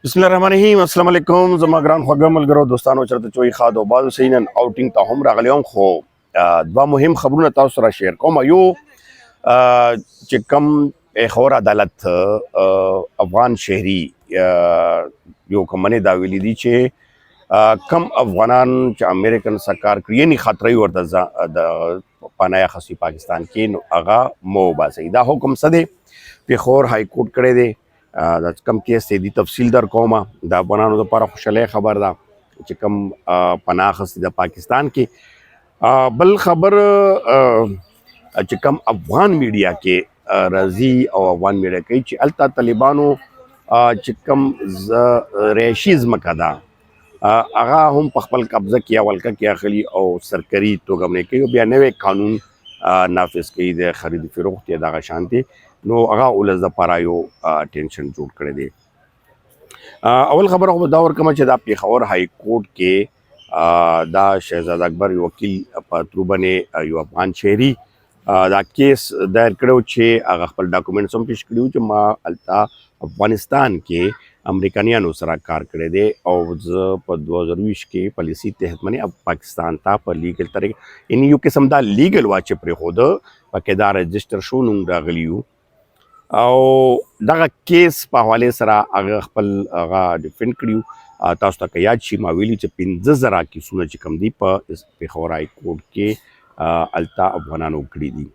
بسم الله الرحمن الرحیم. السلام علیکم زما ګران خوږه ملګرو، دوستانو، چرته چوي خاد او بازو سینن آوټینګ ته هم راغلی هم، خو دوا مهم خبرونه تاسو سره شیر کوم. یو چې کم خور عدالت افغان شهري یو کمنې دا ویلي دي چې کم افغانان چې امریکن سرکار کړی، یعنی خطرې ورته د پناه اخیستي پاکستان کې، نو هغه مو باسي. دا حکم څه دی؟ پېښور های کورټ کړی دی. دا کم کیس دی، دی تفصیل در کوم. د افغانانو لپاره خوشحالي خبر ده چې کم پناه اخیستي د پاکستان کې. بل خبر چې کم افغان میډیا کې راځي او افغان میډیا کوي چې الته طالبانو چې کم ریشي ځمکه ده، هغه هم په خپل قبضه کې یا ولکه کې اخلي او سرکاري توګه باندې کوي او بیا نوی قانون نافذ کوي د خرید فروخت یا دغه شانتي، نو هغه ولس دپاره یو ټینشن جوړ کړی دی. اول خبره خو دا ورکوم چې دا پېښور های کورټ کې دا شهزاد اکبر یو وکیل په ترو باندې یو افغان شهري دا کیس دایر کړو چې هغه خپل ډاکومنټس هم پیش کړي چې ما هلته افغانستان کې امریکایانو سره کار کړی دی او زه په 2020 کې پالیسي تحت باندې پاکستان ته په لیګل طریقه، یعنی یو قسم دا لیګل وا چې پرېښوده، پکې دا رجسټر شو، نو موږ راغلي یو. او دغه کیس په حواله سره هغه خپل هغه ډیفند کړیو. تاسو ته که یاد شي، ما ویلي چې 5000 کیسونه چې کوم دي، په پېښور های کورټ کې هلته افغانانو کړي دي.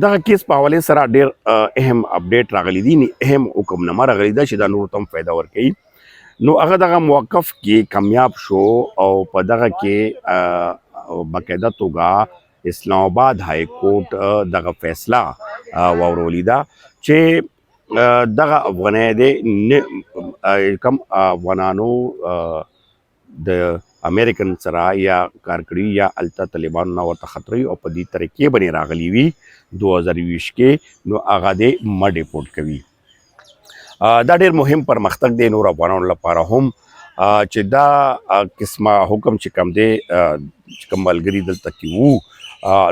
دغه کیس په حواله سره ډیر اهم اپډیټ راغلي دي، اهم حکمنامه راغلي ده چې دا نور ته هم فایده ورکوي. نو هغه دغه موقف کې کامیاب شو او په دغه کې باقاعده توګه اسلام آباد های کورټ دغه فیصله واورولې ده چې دغه افغانۍ دی نه کم افغانانو د امریکن سره یا کار کړی یا الته طالبانو نه ورته خطرې او په دې طریقې باندې راغلي وي 2020 کې، نو هغه دې مه ډیپورټ کوي. دا ډیر مهم پرمختګ دی نور افغانانو لپاره هم چې دا قسمه حکم چې کم دی، چې کوم ملګري دلته کې وو،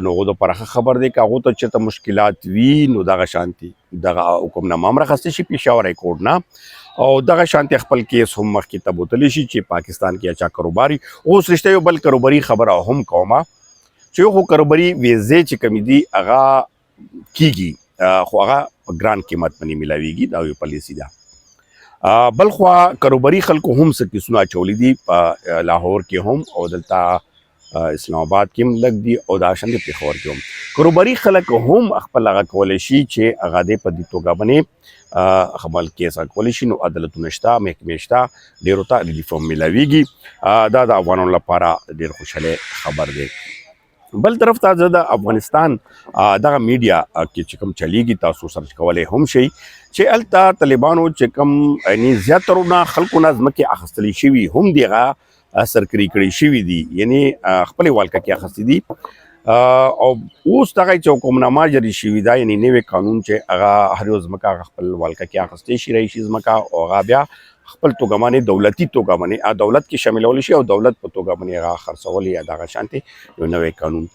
نو هغو دپاره ښه خبر دی. که هغو ته چېرته مشکلات وي، نو دغه شانتي دغه حکمنامه هم راخیستی شي پېښور های کورټ نه او دغه شانتي خپل کیس هم مخکې ته بوتلی شي چې پاکستان کې چا کاروباري. اوس رښتیا یو بل کاروباري خبره هم کومه چې یو خو کاروباري ویزې چې کومې دي، هغه کیږي، خو هغه په ګران قیمت باندې ملاویږي، دا یو پالیسي ده. بلخوا کاروباري خلکو هم څه کیسونه اچولي دي، په لاهور کې هم او دلته اسلام آباد کې هم لږ دي او دا شان د پېښور کې هم کاروباري خلک هم خپل هغه کولی شي چې هغه دې په دې توګه باندې خپل کیس کولی شي. نو عدالتونه شته، محکمې شته، ډېرو ته ریلیف هم ملاویږي. دا د افغانانو لپاره ډېر خوشحاله خبر دی. بل طرف ته زه د افغانستان دغه میډیا کې چې کوم چلیږي، تاسو سرچ کولی هم شئ چې هلته طالبانو چې کوم یعنی زیاترو نه خلکو نه ځمکې اخیستلی شوي هم دي، هغه سرکري کړی شوي دي، یعنی خپلې والکه کې اخیستي دي. او اوس دغه چې حکمنامه جاري شوې ده، یعنی نوی قانون چې هغه هر یو ځمکه هغه خپل والکه کې اخیستی شي، رهایشي ځمکه، او هغه بیا خپل توګه باندې دولتي توګه باندې دولت کې شاملول شي او دولت په توګه باندې هغه خرڅول یا دغه شانتي یو نوی قانون.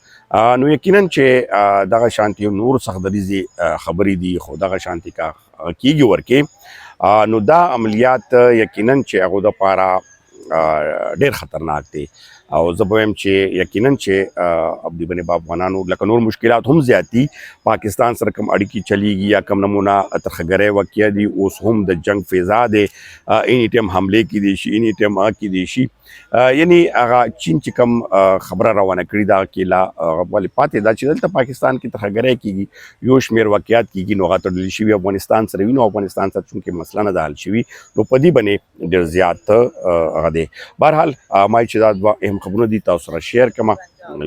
نو یقینا چې دغه شانتي نور سخت دریځې خبرې دي، خو دغه شانتي کا کیږي ورکې، نو دا عملیات یقینا چې هغو دپاره ډیر خطرناک دی. او زه به وایم چې یقینا چې اب دې باندې به افغانانو لکه نور مشکلات هم زیات دي، پاکستان سره کوم اړیکې چلیږي یا کوم نمونه ترخګرۍ واقعه دي، اوس هم د جنگ فضا دی، اینی ټایم حملې کیدی شي، اینی ټایم هغه کیدی شي. یعنی هغه چین چې کوم خبره روانه کړې ده کې لا ولې پاتې ده چې دلته پاکستان کې ترهګرۍ کیږي، یو شمېر واقعات کیږي، نو هغه تړل شوي افغانستان سره وي. نو افغانستان سره چونکې مسله نه ده حل شوي، نو په دې باندې ډېر زیات هغه دی. بهرحال ما چې دا دوه اهم خبرونه دي تاسو سره شیر کړم،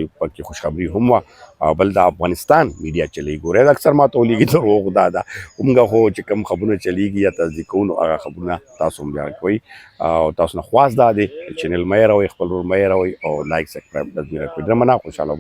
یو پکې خوشخبری هم وه او بل د افغانستان میډیا چلیږي. ګورئ، اکثر ما ته ولیږي دروغ دا ده، موږ خو چې کوم خبرونه چلیږي یا تصدیق کوو، نو هغه خبرونه تاسو هم بیا کوئ. او تاسو نه خواست دا دی، چینل مې راوئ، خپل ورور مې راوئ او لایک سبسکرایب لازمي راکړئ. ډېره مننه، خوشحاله.